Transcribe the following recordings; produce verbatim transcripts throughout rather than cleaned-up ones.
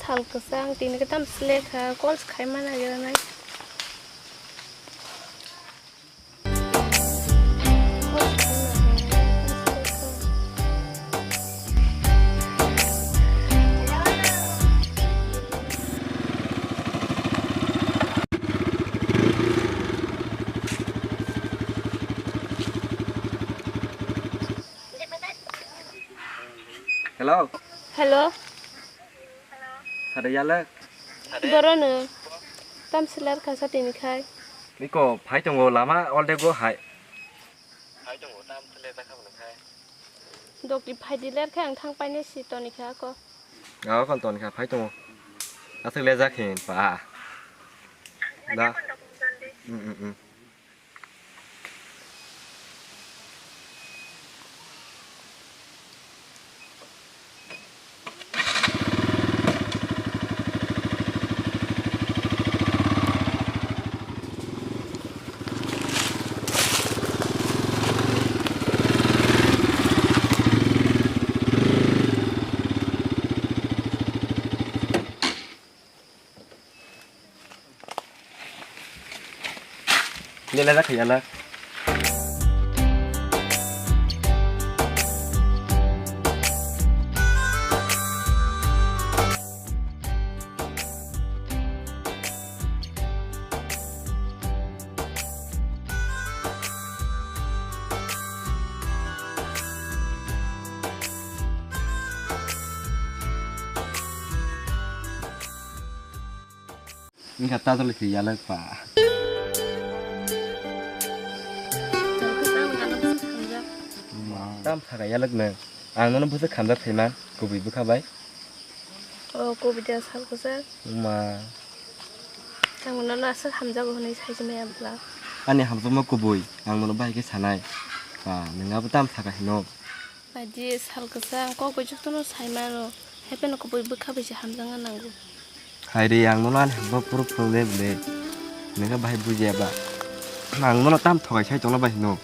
Sal kwchang tini khe tam sle kha, call se khaima nagira nai. Hello. Hello. Sade yalak. Boro no. Tam selar kasa tini khai. Niko phai tongo lama ol de go hai. Phai tongo tam selar kasa bwlai khai. Dokti phai di ler khai ang thang paine si toni kha ko. Ga kon toni kha phai tongo. Aswk le jak hin pa. Da. Mm mm mm. Lela da khayala. Wngkha ta dole khe yalak pa. Tam saka yalak nang. Ang nono bwswk khamjak phaima kubui bwkha bai. O kubui da sal kwchak. Ma. Ang nono aswk hamjago hwnwi saisi maya bwla. Ani hamjakma kubui ang nono bahai khe sanai. Pa, nwng abo tam saka hino. Aji sal kwchang kok bai jotono sai mano. Hapheno kubui bwkha bai se hamjakna nango. Hai re, ang nono ani hamjakma phuru phunuknai bwle. Nwng khe bahai bujiya ba? Ang nono tam thokai sai tongna bai hino.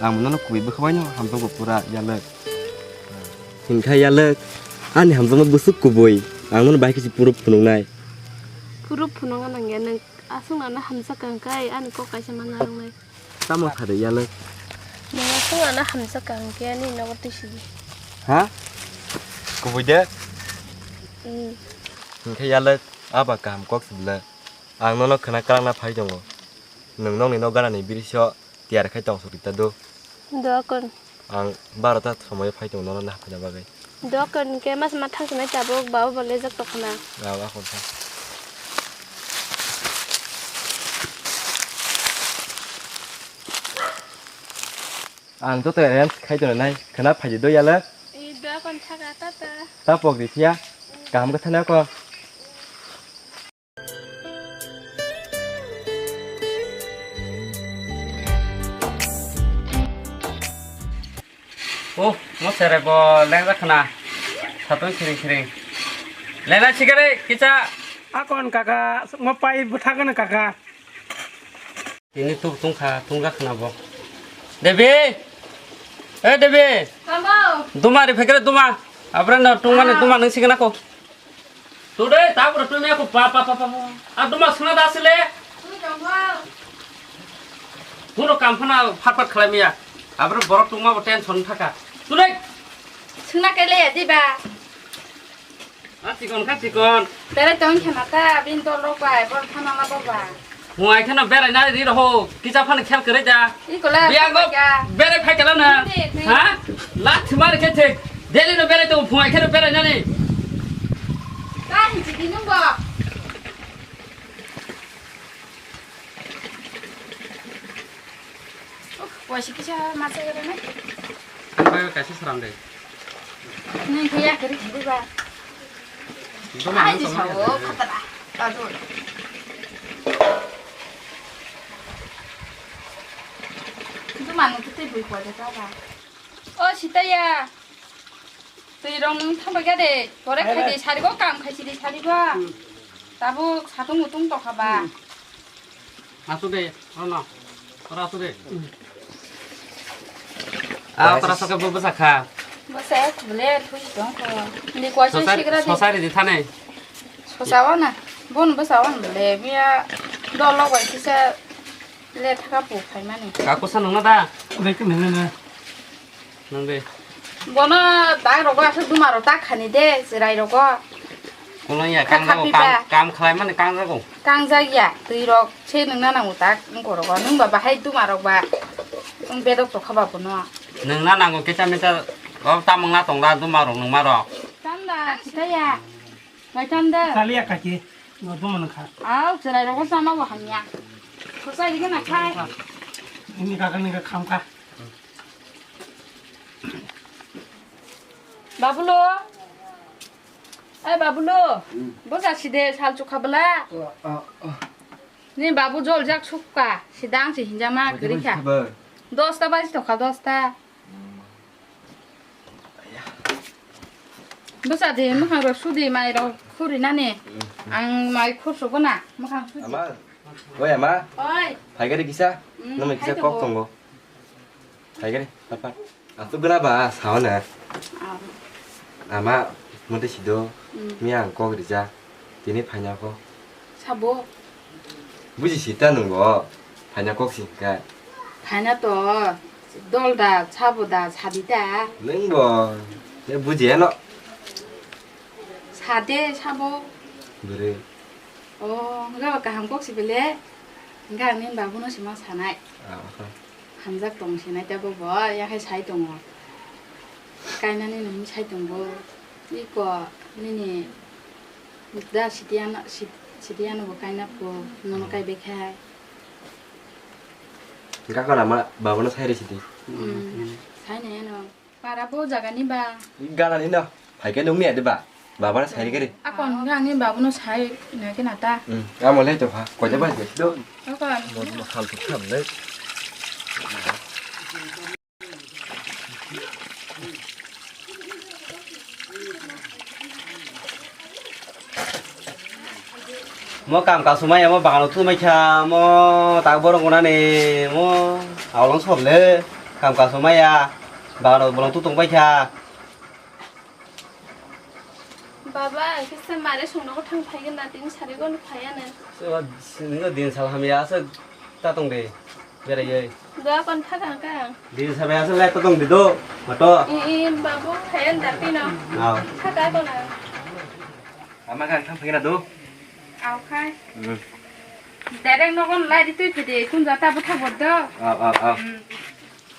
Ang nono kubui bwkha bai no hamjakgo pura yalwk. Hinkha yalwk, ani hamjakma bwswk kubui. Ang nono bahai khe se phuru phunuknai. Phuru phunukna nangya, nwng aswk nana hamjak kang kai, ani kok kaisa manna nangnai. Tamo kha de yalwk? Nwng aswk ano hamjak kha hwnkhe ani nogo twi sidi. Ha? Kubui de? Hmm. Hwnkhe yalwk, aba kaham kok se bwle. Ang nono khwna kwlangna phai tongo. Nwng nokni nok ganani biriso tiyar khai tong sukri ta do. Dua kon. Ang barota somoyo phai tongo nono nahaphaina bagwi. Dok hwnkhe mas ma thang swnai tabuk, baba bo lejak tongkhna. Ang joto arrange khai tongnai, khwna phaidi do yala. I dok hwn thaka tata. Ta pok di phiya, kaham khe thani ako. Oh, mo sere bo lengjak khna. Satung siring siring. Lena sikare kicha. Akon kaka, mo pai bwthakno kaka. Tini tuk tungkha, tungjak khna bo. Devi! Eh, Devi! Mamo! Duma ri phekre duma. Abra no tungmani duma nang sikana ko. Today, ta pura tumi aku pa, pa, pa, pa, pa. A duma suna da sile. Kuno kam phana phat phat khlai miya. Abra borok tungma bo tension thaka. Today. Suna kele ya diba. A chikon kha chikon. Tere tong khana ta bin to lok bai bor thana la bo ba. Muai kheno berai na ri roho, kisa phano khel kwrwi da. Ikola. Biya go berai phai kala na. Ha? La thumar khe thik. Daily no berai to muai kheno berai nani. Ka hinchi dinung bo. Uff, waisi kisa masa gara na. Ang bai kaisa sram de. Nang khe ya kiri kiri ba. Doma nang tong ya. Ai, sao, khatara. Tadu. Duma nang kete bui ko de ta ba. O Sitaya. Twi rong nung thang bai de. Bore khai de sari go kam khai si de sari ba. Tabuk satung utung to kha ba. Asu de, ono, ora asu de. Ah, ora asu ke bo bwsa kha. Bwsa ek bole thui tong kho. Ni kwai se sigra de. Sosai de thane. Bwsao na, bono bwsao na le, miya dolo bai kisa le thaka pu phaimani. Kakusa nungna da? Bai khe nungna na. Nang de. Bono tak rogo aswk duma rok tak khani de, chwrai rogo. Kono ya kang jago, kam, kam khlai mani kang jago. Kang jak ya, twi rok se nungna nango tak, wngko rogo. Nung ba bahai duma rok ba, wng bedok tokha ba bono. Nungna nango kisa misa, o tamung na tong da duma rok nungma rok. Tam da, sita ya. Bai tam da. Saliya kaki, no duma nang kha. Au, chwrai rogo sama bo hamya. Khosai dige na khai. Ini kaka ni ka kham kha. Babulo. Ai, Babulo. Hmm. Bo ja side sal chukha bwla. Oh, oh, oh. Ni babu jol jak sukka. Sidang si hinjama kwrwi kha. Dos ta baji tokha, dos ta. Hmm. Bwsa de, mwkhang rok sudi, mai rok khuri nani. Hmm. Ang mai khur sugo na, mwkhang sudi. Ama. Oi, ama. Oi. Phaigari kisa. Hmm, nang kisa kok tongo. Phaigari, pat pat. Aswk gana ba, sao na. Ah. Ama, muti sido, hmm, miya ang kok rijak, tini phaina kok. Sabo? Buji sita nungbo, phaina kok si hingka. Phaina to, dol da, sabo da, sadi ta. Nungbo, ya buji ano. Sade, sabo. Bwrwi. Oh, hwnkhe ba kaham kok si bele. Hwnkhe ang nini babuno sima sanai. Ah, aha. Hamjak tong sinai tei bo bo, yakhai sai tongo. Kainani nini sai tongo. Iko nini da sitiyano, sit-, sitiyano bo kaina po, nono kai bekhai. Gakora ma babuno sai rw sidi. Hmm, sai nai ano. Para bo jaga ni ba? Gana ni no. Phaikhe nung ni adi ba? Baba na sai kari. Akon hwnkhe ani babuno sai na khe na ta. Hmm. Amo le to pha. Koita ba do. Akon. Mo mo khal tu kham le. Mo kam kasumai ya, mo bagano tumai kha, mo tak borok wngnani, mo aolong som le kam kasumai ya, bagano bolong tu tong pai kha. Baba, kisa mare songno ko thang phai gana, tini sari gano phai ya na. Sini din sal hamya asa ta tong de. Berai oi. Doa kon pha kang kang. Di sabai asal lai tong di do. Mato. I, i, babu khayan dati no. Aw. Pha ka kona. Ama kang thang phai na do. Aw khai. Hmm. Direct no kon lai di tui phidi kun jata butha bot do. Aw, aw, aw. Hmm.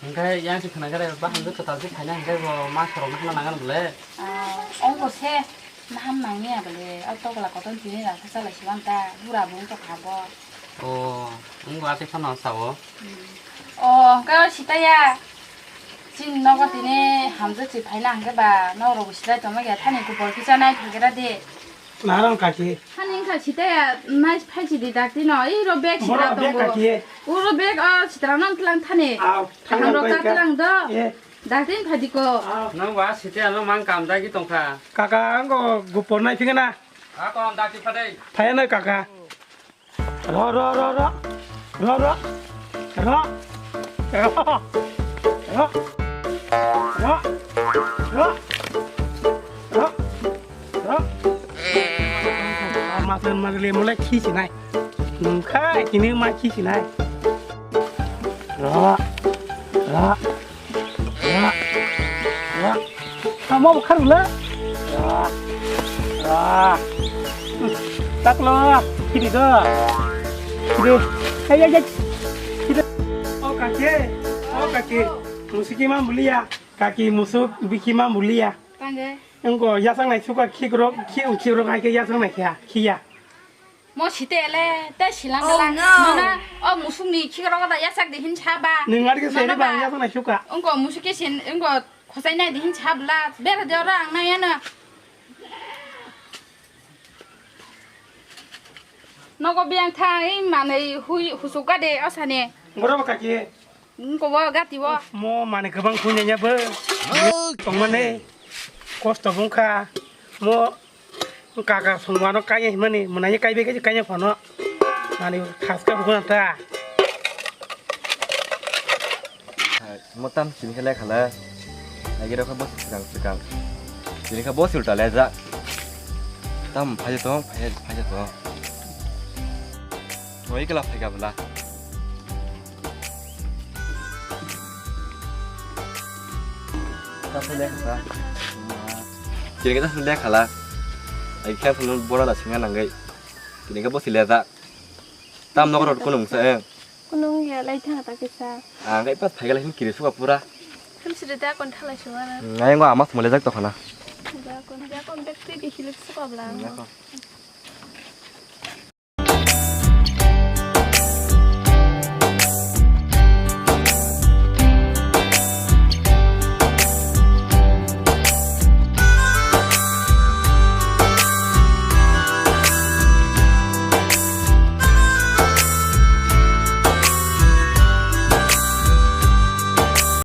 Hingkai yang si khna gare ba hamjak kwtal si phaina hingkai bo ma khorok no khna nangan bole. Aw, ong ko se. Naham nangya bole, o tokla koton tini rang kha chalai siman ta, bura bung tokha bo. O, wngbo ate phano sao. Hmm. O, hwnkhe o sitaya. Chini nogo tini hamjak si phaina hwnkhe ba, norok bo sitai tongma khe thani kubol kisa nai thangkhe ra de. Narang kaki. Thani wngkha sitaya, nai phai si di dak tino, iro bag sita tongo. Boro bag kaki. Uro bag o sitra nang tlang thani. Aw, thang nang pai kha. Tlang do. Eh. Dakti phai di ko. Nang ba site ano mang kam dagi tongkha. Kaka, ang ko gupor nai phika na. Ako ang dakti phadai. Phai na kaka. Ro, ro, ro, ro. Ro, ro. Ro. Ro. Ro. Ro. Ro. Ro. Masan magli mulai khi sinai. Nungkha kini ma khi sinai. Ro. Ro. Amo bwkha rwla. Taklo, kiri do. Kiri. Hey, hey, hey. Kiri. O kaki, o kaki. Musiki ma bulia. Kaki musuk biki ma bulia. Tangge. Engko yasang nai suka khikrok, khi khikrok hai ke yasang nai kya, khiya. Mo site ele, te silang Oh, gala. No. Nona, o musuk ni khikrok da yasak de hin saba. Nwng ari ke seri bang yasak nai suka. Ungko musuk ke sin, ungko khosai nai de hin sabla. Ber de ora ang nai ano. Nogo biang thang, i manai hui, husuka de, asane. Ngoro ba kaki. Ungko bo gati bo. Mo mane kwbang khunjanya bo. Tongmane kosto bungkha. Mo kaka songmano kaiya himani, mwnai kaibe kaiya phano. Ani thaska bukuna ta. Motam sini khala khala. Lagi rokha bos swkang swkang. Sini kha bos ulta leja. Tam phai tong, phai, phai tong. Oi kela phai ka bela. Tam phai le kha. Kini kita phai le khala. Ai kha phun bora la singa nanggai. Kini ka bosi le da. Tam nok rot kunung sa eng. Kunung ya lai thang ta kisa. Ang kai pas phai kala hin kiri suka pura. Ham sida da kon thalai suara. Ngai ngo amas mole jak to khana. Da kon da kon bek te di hilik suka bla. Nako.